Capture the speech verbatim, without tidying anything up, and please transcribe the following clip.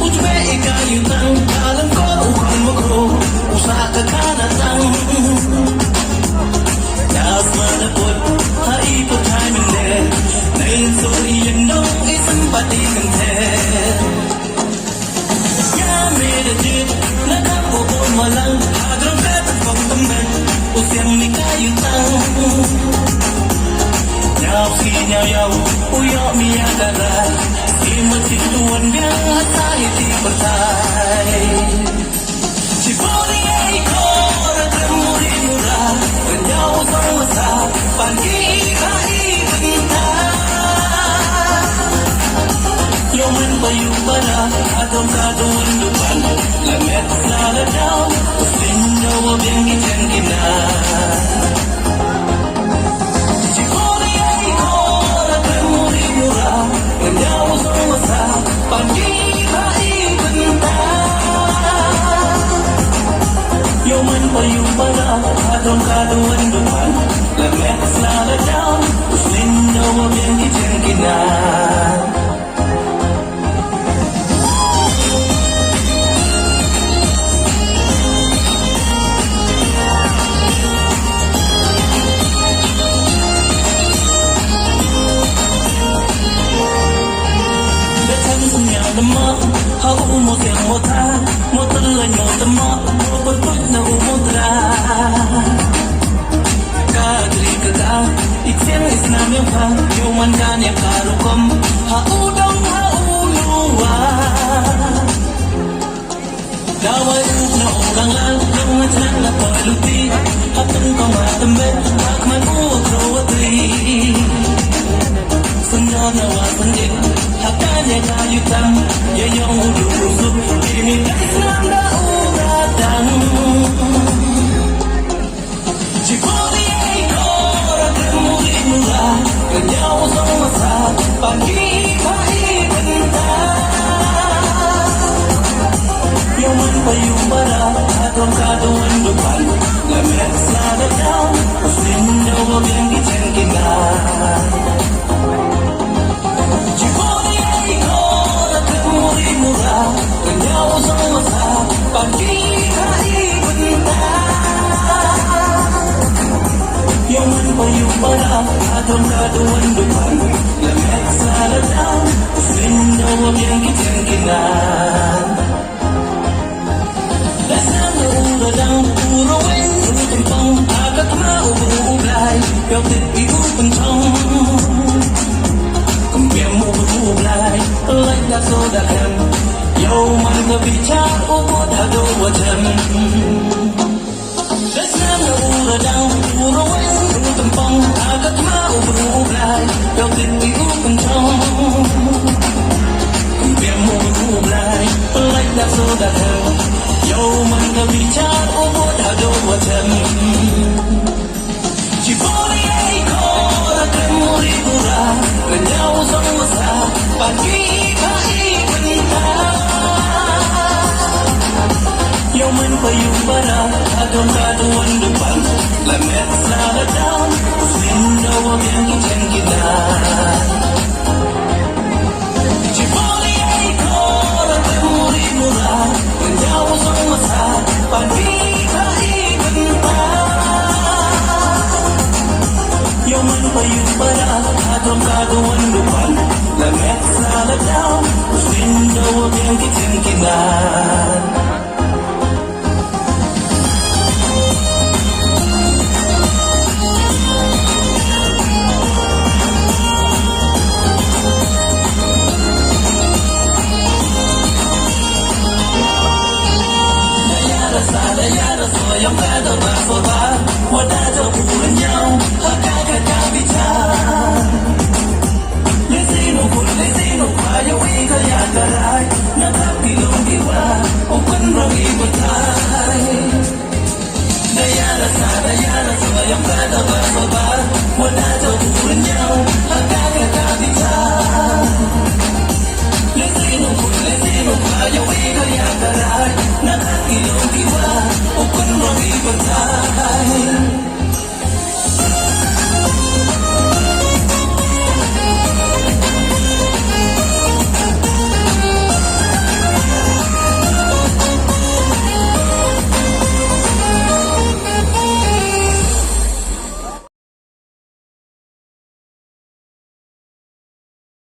U jmeh i ka yutang, ka lyngkor u khang makro, u sah ka khana tang. Yasma da put, ha i pyrthai mynde, na i suri yendong i sympathy kynthei. Ya me da jit, na ka bubun malang, hadrong ka tang kong tymmen, u siang mi ka yutang. Ñiaw si ñiaw yaw, u yoh mi ya ka rai, skim ma chin tuan biang ha sa i ti pyrthai. Chi bori ei kor a krem muri mura, ryndiaw u song masa, pan ki i ka i bynta. Yow man pa yung para, hadrong ka duan dupan, la met la la daw, u sling daw a biang ki chen ki na. Da chang sñiaw da ma, ha u mo siang mo tha, mo tæ laiñ mo tæ ma, mo pyrtuid na u mo tra. Ka kri ka ka, i siang i snam yong pha, yow man ka niam ka rukom, ha u dong ha u luwa. Dawai u na u lang lang, long na chnak na poi luti. Hap tang kong wa tymmen, hap man u kro wa tri. Sendar na wa sendit, hap ka ne ka yutam. Ya yong u du u sup, kini ka islam da u ka dang. Chi bori ei kor a krem muri mura, ryndiaw u song masa, pan ki ka i bynta. Yow man pa yung para, hadrong ka duan dupan, la met la la daw, u sling daw wa biang ki chen ki na. Chi bori ei kor a krem muri mura, ryndiaw u song masa, pan ki ka i bynta. Yow man pa yung para, hadrong ka duan dupan, la met la la daw, u sling daw wa biang ki chen ki na. Da sñiaw na u da dang, u rawei u tympong, ha ka thma u bru u Blai, yow tip i u pynchong. Kum biang u bru u Blai, lai da so da khlem, yow man ka bichar u bud hadooh wa chem. Da sñiaw na u da dang, u rawei u tympong, ha ka thma u bru u Blai, yow tip i u pynchong. Kum biang u bru u Blai, lai da so da khlem, yow man ka bichar u bud hadooh wa chem. Chi bori ei kor a krem muri mura, ryndiaw u song masa, pan ki ka i bynta. Yow man pa yung para, hadrong ka duan dupan, la met la la daw, u sling daw wa biang ki chen ki na. Chi bori ei kor a krem muri mura, ryndiaw u song masa, pan ki ka i bynta. Yow man pa yung para, hadrong ka duan dupan, la met la la daw, u sling daw wa biang ki chen ki na.